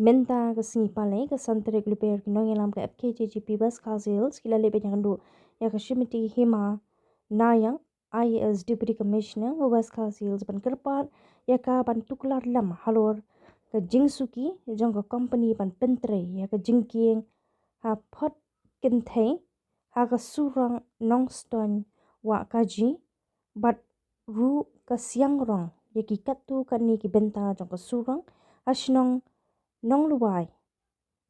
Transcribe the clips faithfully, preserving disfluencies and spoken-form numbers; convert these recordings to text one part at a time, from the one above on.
Mynta ka sngi Palei ka san tarik Lber, ki nongïalam ka F K J G P West Khasi Hills ki la leit ban ïakynduh ïa ka Srimati Hema Nayak, I A S Deputy Commissioner ka West Khasi Hills ban kyrpad ïa ka ban tuklar lem halor ka jingsuki jong ka company ban pyntrei ïa ka jingkieng ha phot kynthei ha ka surok Nongstoiñ Wahkaji bad ruh ka siang rong ïa ki katto katne ki bynta jong ka surok ha shnong Nonglwai.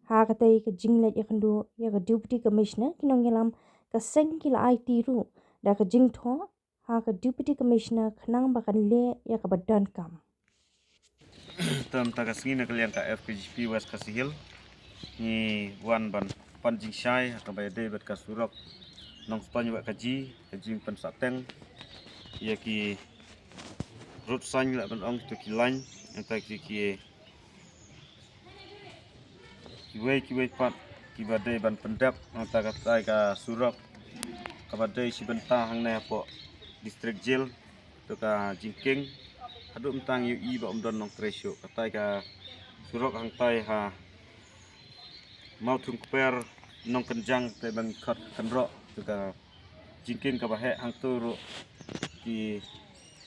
Ha katei ka jingleit ïakynduh ïa ka Deputy Commissioner, ki nongïalam ka seng ki la aiti ruh da ka jingthoh ha ka Deputy Commissioner khnang ba kan leh ïa kaba donkam. Tam ta ka sngi na ka liang ka F K J P West Khasi Hills ngi wan ban pan jingshai ha kaba ïadei bad ka surok Nongstoiñ Wahkaji, ka jingpynsahteng ïa ki rud saiñ, lah ban ong to ki lain, ïa ta ki, ki kiwei kiwei pat kiba dei ban pyndep na kata katai ka surok kaba dei shi bynta hangne hapoh District Jail, to ka jingkieng. Haduh mynta ngi ïohi ba ym don nongtrei shuh. Katai ka surok hangtai ha Mawthungkper Nongkynjang, te ba ngi khot Kynroh, to ka jingkieng kaba heh hangto ruh ki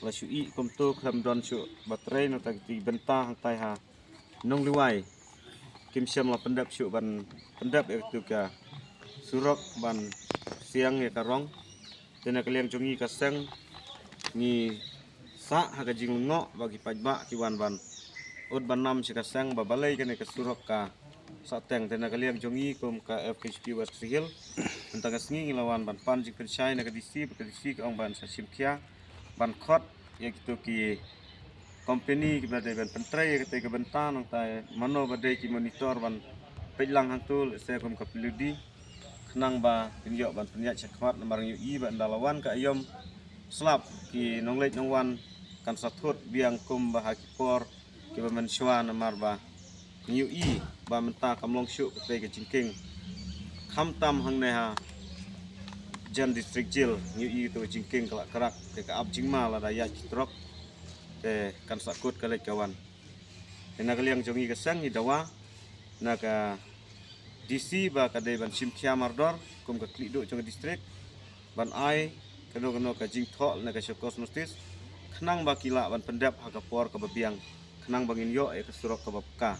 la shu ïeh kumto, khlem don shuh ba trei. Na kata ki bynta hangtai ha Nonglwai kim shym la pyndep shuh ban pyndep ïa katu ka surok ban siang ïa ka rong. Te na ka liang jong ngi ka seng ngi sah ha ka jinglyngngoh ba ki paidbah ki wan ban ud ban nam sha ka seng ba balei kane ka surok ka sahteng. Te na ka liang jong ngi kum ka F K J P West Khasi Hills, mynta ka sngi ngi la wan ban pan jingpynshai na ka D C, ba ka D C ka ong ban sa shim khia ban khot ïa kito ki company kiba dei ban pyntrei ïa katei ka bynta, nangta mano ba dei ki monitor ban peit lang hangto, lehse kum ka P W D, khnang ba kin ïoh ban pynïaid shakhmat. Namar ngi ïohi ba ynda la wan ka aïom slap, ki nongleit nongwan kan sa thut biang kumba ha ki por kiba mynshuwa, namar ba ngi ïohi ba mynta kam long shuh katei ka jingkieng. Khamtam hangne ha jan District Jail ngi ïohi to ka jingkieng ka la krak, te ka ap jingma lada ïaid ki trok, te kan sa kut ka leit ka wan. Te na ka liang jong ngi ka seng ngi dawa na ka D C ba ka dei ban shim khia mardor kum ka khlieh duh jong ka district, ban ai kano kano ka jingthoh na ka show cause notice, khnang ba ki lah ban pyndep ha ka por kaba biang, khnang ba ngin ïoh ïa ka surok kaba paka.